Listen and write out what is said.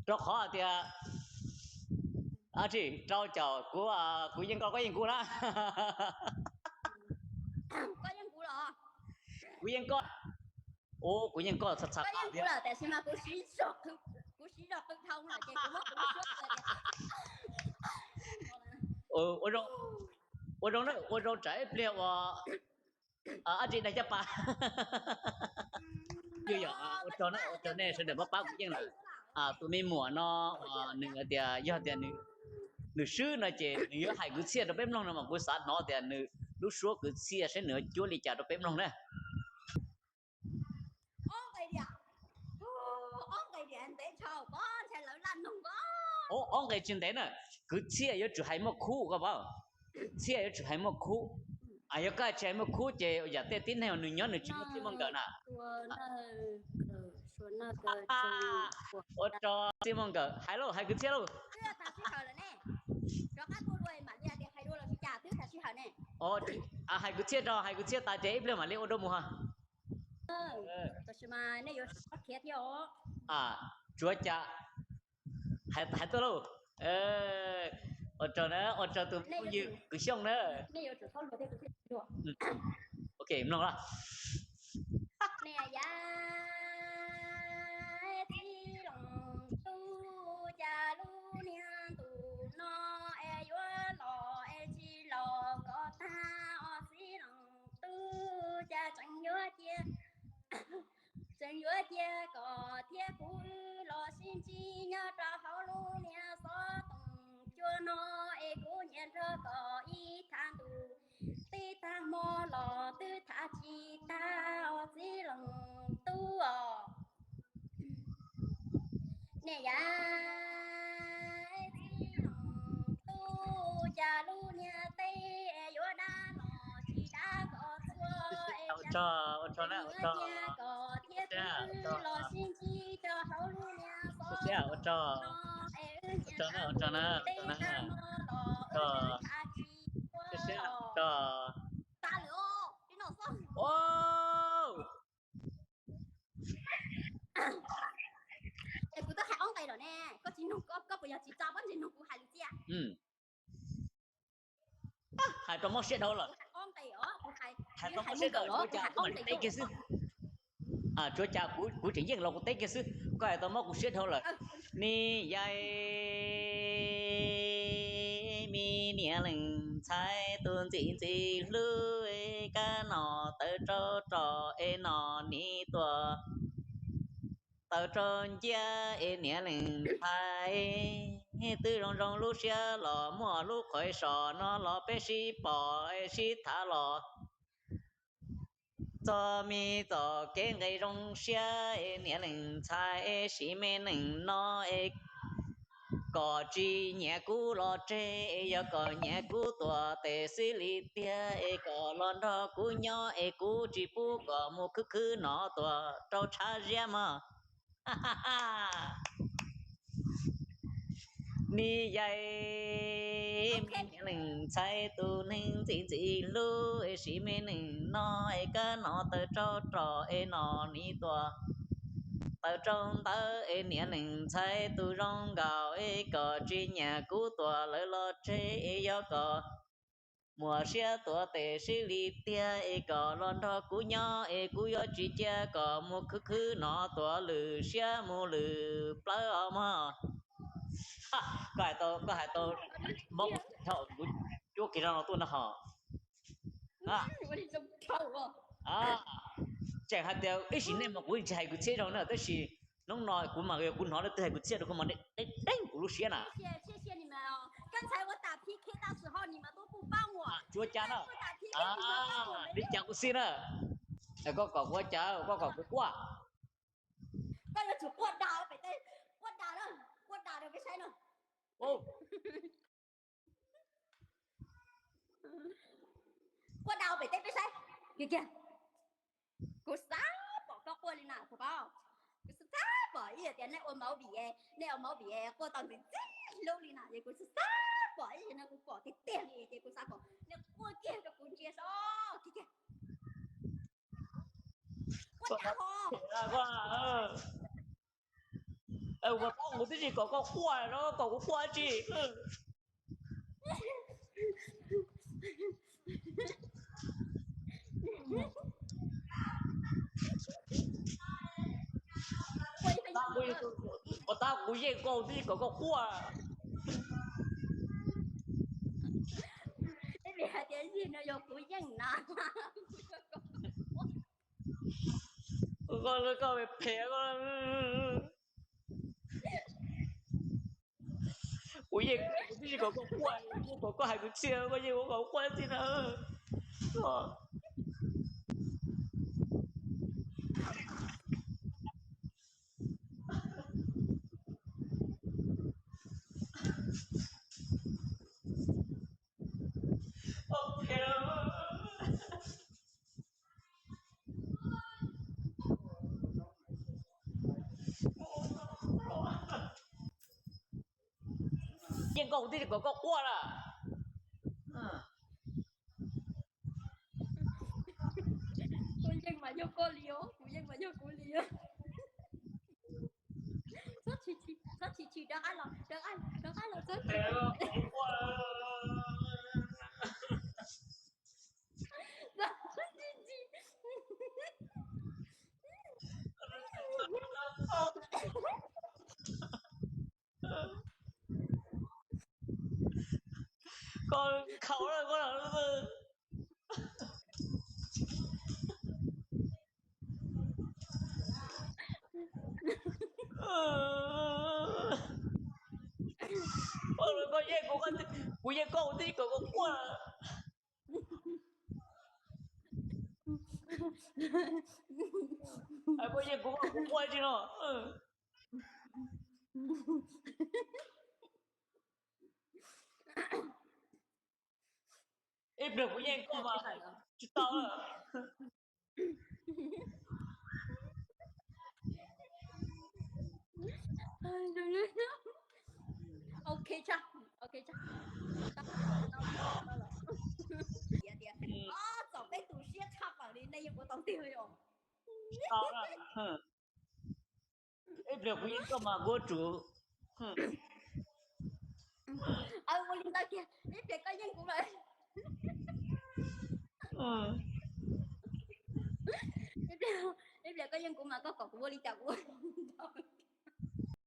Rau qhov tias, rau caum kuv, kuv yeej koj, koj yeej kuv na. Kuv yeej koj, ua kuv yeej koj txha txha qab tiag. Ua zoo, ua zoo tsam ib pliag uas ab tsi dag caj pas. Yog yog, ua tsaug na, ua tsaug nej sawv daws pab pab kuv yeej lawm. Tus me muam no nws hais tias yog tias nws swb no ces nws yuav hais kwv txhiaj rau peb mloog no mas kuv xav hnov tias nws lub suab kwv txhiaj saib nws yuav cuab li cas rau peb mloog na. Ob nqe tsis ntev na, kwv txhiaj yuav tsum hais muaj khub koj paub. Kwv txhiaj yuav tsum hais muaj khub. Yog koj tsis hais muaj khub ces yam tej tib neeg nws nyob nws tsis muaj txij muaj nkawm na. Ua rau txij muaj nkawm hais lauj, hais kwv txhiaj lauj. Hais kwv txhiaj rau, hais kwv txhiaj tas ces ib pliag mam li ua dua mus ha. Tsuav cas, hais tuaj lauj. Ua rau na, ua rau tus phooj ywg Kwv Xyooj na. Ok, mloog los. Niam yau, txiv Loos Tub, cas lub niag ntu no es yuav los es tsis los kom tag os txiv Loos Tub, cas tseem yuav cia, tseem yuav cia kom thiab kuv los sib ntsib nyob rau hauv lub niag xov tooj cua no es kuv nyiam nrog kom ib thaj ntu tib tag hmo los twb tham tsis tag os txiv Loos Tub os. Niam yau, txiv Loos Tub, cas lub niag teb yuav dab los tsis dab kom txhua es cas tseem yuav cia kom thiab kuv los sib ntsib rau hauv lub niag xov tooj no es wb nyiam nrog tib tag hmo los wb twb tham tsis tag os. Tas lawm os, tib no xwb. Es kuv twb hais ob nqe lawm ne, koj tsis nug, koj puas yog tsis tsa pob ntseg nug kuv hais lus txiaj? Hais rau mob siab dhau lawm. Hais rau mob siab dhau, tsuav cas kuv mam li teb kiag xwb. Tsuav cas kuv tseem yeej los kuv teb kiag xwb, koj hais tau mob kuv siab dhau lawm. Niam yau, me niam leej ntxhais tus ntxim ntxim hlub, kab nom tawv rau rog es nom nis tuaj. Tawv rau nciab es niam leej ntxhais, twb zoo zoo lub siab los muaj lub qhov so no los peb sib pom sib tham los txog me txoj kev nqe zoo siab es niam leej ntxhais, sim me neej no es kom tsis nyiam kuv los tseg es yog kom nyiam kuv tuaj tes xwb li tiag es kom los nrog kuv nyob es kuv tsis pub kom mus khwb khwb no tuaj rau tshav ziab mog. Niam yau, me niam leej ntxhais tus neeg ntxim ntxim hlub, sim me neej no es kab nom tawv rau rog es nom nis tuaj. Tawv rau ntawv es niam leej ntxhais tus zoo nkaus es kom tsis nyiam kuv tuaj lawv los tseg es yog kom muaj siab tuaj tes sib li tiag es kom los nrog kuv nyob es kuv yuav tsis cia kom mus khwb khwb no tuaj lwm siab mus lwm plawv os mog. Koj hais tau, koj hais tau mob kuv siab dhau, kuv cuab kiag zog no tuaj no hos. Tseem hais tias ib sim neej mas kuv tsis hais kwv txhiaj zoo na, tab sis hnub no kuv mas yog kuv hnov leej twg hais kwv txhiaj rau kuv mas deev deev kuv lub siab na. Tsuav cas na, li cas kuv xij na, koj kom kuv ua cas, koj kom kuv quaj. Koj yuav tsum quaj dag pem teb, quaj dag, quaj dag rau peb saib no. Quaj dag pem teb peb saib. Kiag kiag, kuv xav pom koj quaj li na puas paub. Kuv xav pom ib yam tias nej ua movie, nej ua movie quaj tau ntxim ntxim hlub li na, ces kuv xav pom ib yam no, kuv pom tiag tiag li ces kuv xav pom nej quaj kiag rau kuv ntsia seb. Kiag kiag. Koj, koj, ua tab kuv twb tsis kom koj quaj no, kom kuv quaj tsi? Ua tab kuv yeej koj twb tsis kom koj quaj. Hais tias zig no yog kuv yeej na. Koj, koj phem. Kuv yeej, kuv twb tsis kom koj quaj, yeej kom koj hais kwv txhiaj, koj yeej ua kom quaj tib na. Yeej koj kuv twb tsis kom koj quaj lawm. Kuv yeej mas yog koj li os, kuv yeej mas yog kuv li os. Txhob chim chim, rov qab los, rov qab los, txhob chim chim. Koj khaus lawm koj. Koj yeej, kuv yeej koj kuv twb tsis kom koj quaj. Koj yeej kuv, kuv quaj tsis no. Ib pliag kuv yeej koj mas tsis tau lawm. Ok tshaj, ok tshaj. Tias, tias, txom peb tu siab tshaj plaws li, nej yeej ua tau tiag os. Ib pliag kuv yeej koj mas kuv tsum. Ua li ntawd kiag, ib pliag koj yeej kuv lawm. Ib pliag koj yeej kuv mas koj kom kuv ua li cas kuv ua li ntawd.